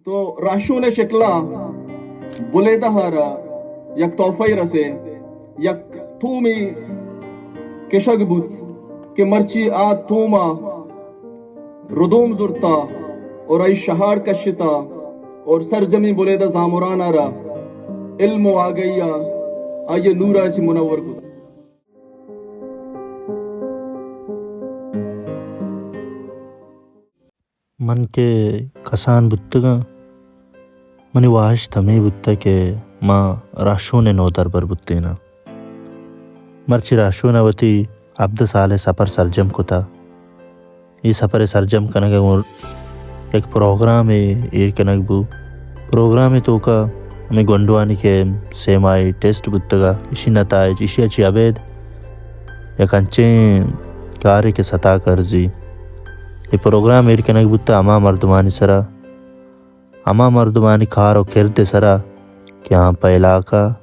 تو راہشون ءِ شکل ءَ بلیدہ ءَ را یک تحفہ رسے، یک تومے کشگ بوت کہ مرچی آ توم ءَ ردوم زرتا اور آئی شہاڑ کشتا اور سرجمیں بلیدہ زامران ءَ را علم و آگہی ءَ آئی ءِ نور ءَ چہ منور کتا۔ من کہ کسان بوتگاں، منی واہشت ہمے بوتگ کہ ما راہشون ءِ نودربر بوتیناں۔ مرچی راہشون ءَ وتی ہبدہ سال ءِ سپر سرجم کتا۔ اے سپر ءِ سرجم کنگ ءَ گوں یک پروگرامے ایر کنگ بو۔ پروگرام ءِ توکا ہمے گونڈوانی کہ سہ ماہی ٹیسٹ بوتگا، ایشی نتائج، ایشی ءَ چہ ابید یک انچیں کارے کہ ستا کرزی۔ اے پروگرام ایر کنگ بوتا ہما مردمانی سرا، ہما مردمانی کار و کرد ءِ سرا کہ آہاں پہ علاقہ،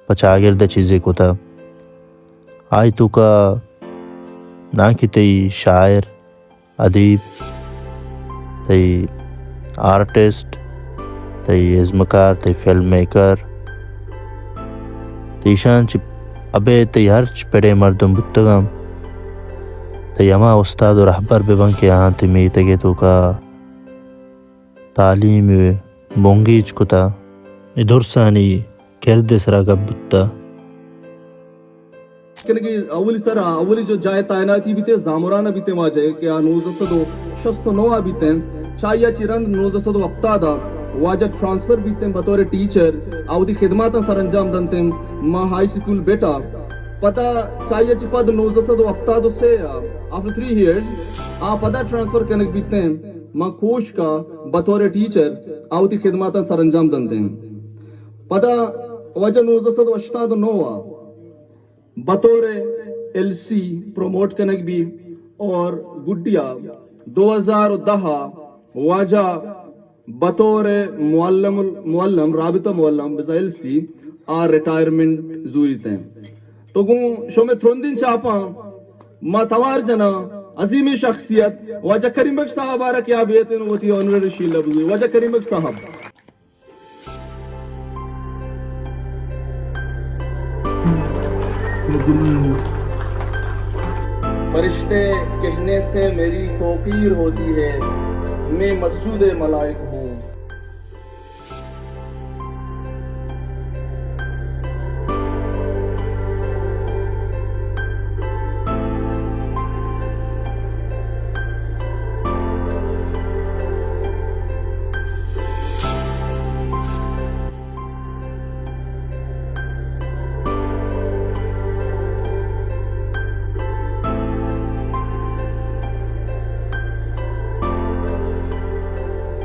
پہ چاگرد ءَ چیزے کتا۔ آئی توکا ناں کہ تئی شاعر، ادیب، تئی آرٹسٹ، تئی ازمکار، تئی فلم میکر، تئی ایشاں چہ ابید تئی ہرچ پڑے مردم بوتگاں، تئی ہما استاد و رہبر ببن کہ آہاں تئی میتگ ءِ توکا تعلیم ءِ بنگیج کتا۔ اے درسانی کرد ءِ سرا گپ بوتا۔ کنگی اولی سرا، اولی جو جائے تعیناتی بیتے، زامران بیتے واجہ کہ آ نوزدہ سد و شست و نو بیتے، چاہیا چی رند نوزدہ سد و ہپتاد واجہ ٹرانسفر بیتے بطور ٹیچر، آ وتی خدماتاں سر انجام دنتے۔ ما ہائی سکول بیٹا، پدا چاہیا چی پد نوزدہ سد و ہپتاد و سے، after three years، آ پدا ٹرانسفر کنگ بیتے ما کوشکا بطور ٹیچر، آ وتی خدماتاں سر انجام دنتے۔ پدا واجہ نوزدہ سد و ہشتاد و نو بطور ایل سی پروموٹ کنگ بی اور گڈیا دو ہزار و دہ واجہ بطور معلم، معلم، رابطہ معلم، بزاں ایل سی، آ ریٹائرمنٹ زوریتے۔ تو گوں شمے ترندیں چاپاں ما توار جناں عظیمیں شخصیت واجہ کریم بخش صاحب آرا کہ آ بیتن وتی آنریری شیلڈ بزوری۔ واجہ کریم بخش صاحب۔ فرشتے کہنے سے میری توقیر ہوتی ہے، میں مسجود ملائک ہوں۔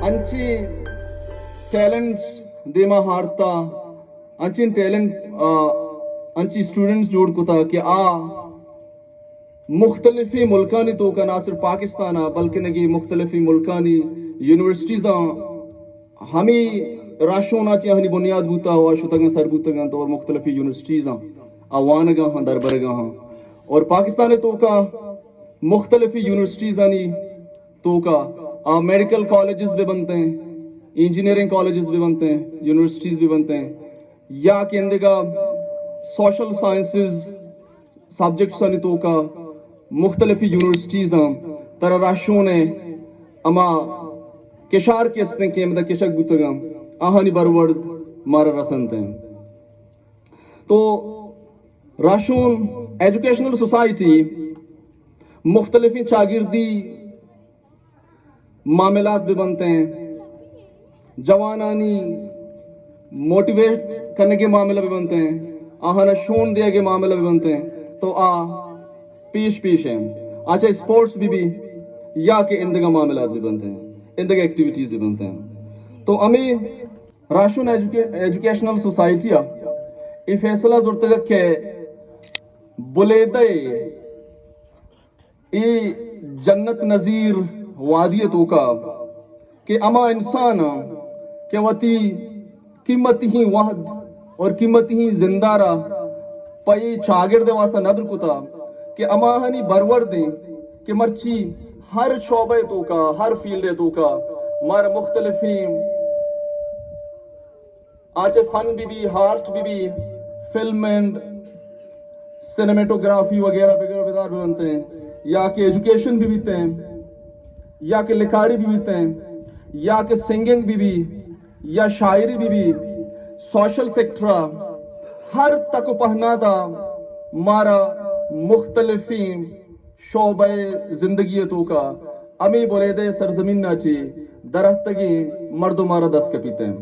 انچیں ٹیلنٹس دیما ہارتا، انچیں ٹیلنٹ، آ، انچیں اسٹوڈنٹس جوڑ کتا کہ آ مختلفیں ملکانی توکا، نہ صرف پاکستان ءَ، بلکن اگے مختلفیں ملکانی یونیورسٹیزاں ہمے راہشون ءَ چہ آہانی بنیاد بوتا و شتگاں، سر بوتگاں اور مختلفیں یونیورسٹیزاں آ وانگا ہاں، دربرگا ہاں۔ اور پاکستان ءِ توکا مختلفیں یونیورسٹیزانی توکا آ میڈیکل کالجز بہ بنتیں، انجینئرنگ کالجز بہ بنتیں، یونیورسٹیز بہ بنتیں، یا کہ اندگا سوشل سائنسز سبجیکٹسانی توکا مختلفیں یونیورسٹیزاں ترا راہشون ءِ ہما کشار کہ استیں کہ ہمدا کشگ بوتگاں، آہانی برورد مارا رسنت انت۔ تو راہشون ایجوکیشنل سوسائٹی مختلفیں چاگردی معاملات بہ بنتیں، جوانانی موٹیویٹ کنگے معاملہ بہ بنتیں، آہانا شون دیگے معاملہ بہ بنتیں، تو آ پیش پیش ہیں۔ آ چاہے اسپورٹس بہ بی یا کہ اندگہ معاملات بہ بنتیں، اندگہ ایکٹیویٹیز بہ بنتیں۔ تو ہمے راہشون ایجوکے-، ایجوکیشنل سوسائٹی ءَ اے فیصلہ زرتگ کہ بلیدہ اے جنت نظیر وادی ءِ توکا کہ ہما انسان کہ وتی قیمتی وہد اور قیمتی زندارا پہ اے چاگرد ءِ واسطہ ندر کتا کہ ہماہانی بروردیں کہ مرچی ہر شعبہ ءِ توکا، ہر فیلڈ ءِ توکا مارا مختلفیں آ چہ فن بہ بی، آرٹ بہ بی، فلم اینڈ سینیمیٹوگرافی وغیرہ وغیرہ بدار بہ بنت ایں، یا کہ ایجوکیشن بہ بیت ایں، یا کہ لکھاری بہ بیت ایں، یا کہ سنگنگ بہ بی، یا شاعری بہ بی، سوشل سیکٹر ءَ ہر تک و پہنات ءَ مارا مختلفیں شعبہ زندگی ءِ توکا ہمے بلیدہ ءِ سرزمین ءَ چہ دراتکگیں مردم ءَ را دست کپیت ایں۔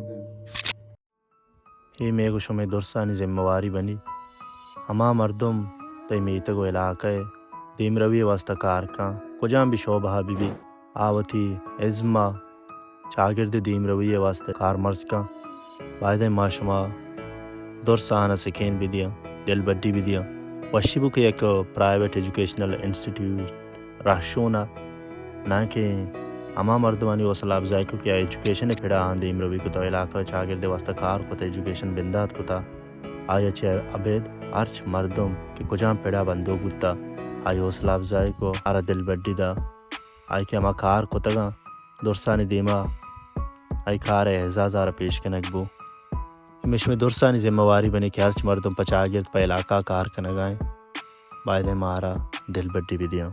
اے مئے گوں شمئے درسانی ذمہ واری بنی۔ ہما مردم تئی میتگ و علاقہ ءِ دیمروی ءِ واستہ کار کن، کجام بھی شعبہ ءَ بہ بی، آ وتی ازم ءَ چاگرد ءِ دیمروی ءِ واستہ کارمرز کن۔ بایدیں ما شما درس آہاں سکین بہ دیاں، دلبڈی بہ دیاں۔ وشی بو کہ یک پرائیویٹ ایجوکیشنل انسٹیٹیوٹ رہشون ءَ، نہ کہ ہما مردمانی حوصلہ افزائی کو کہ آ ایجوکیشن ءِ پڑا آہاں دیمروی کتا، علاقہ ءِ چاگرد ءِ واستہ کار کتا، ایجوکیشن بندات کتا۔ آئی ءَ چہ ابید ہرچ مردم کہ کجام پڑا بندوک بوتا، آئی حوصلہ افزائی کو، آرا دلبڈی دا۔ آئی کہ ہما کار کتگاں درسانی دیما، آئی کار ءِ اعزاز آرا پیش کنگ بو۔ ہمے شمئے درسانی ذمہ واری بنی کہ ہرچ مردم پہ چاگرد، پہ علاقہ کار کنگا ایں، بایدیں مارا دلبڈی بہ دیاں۔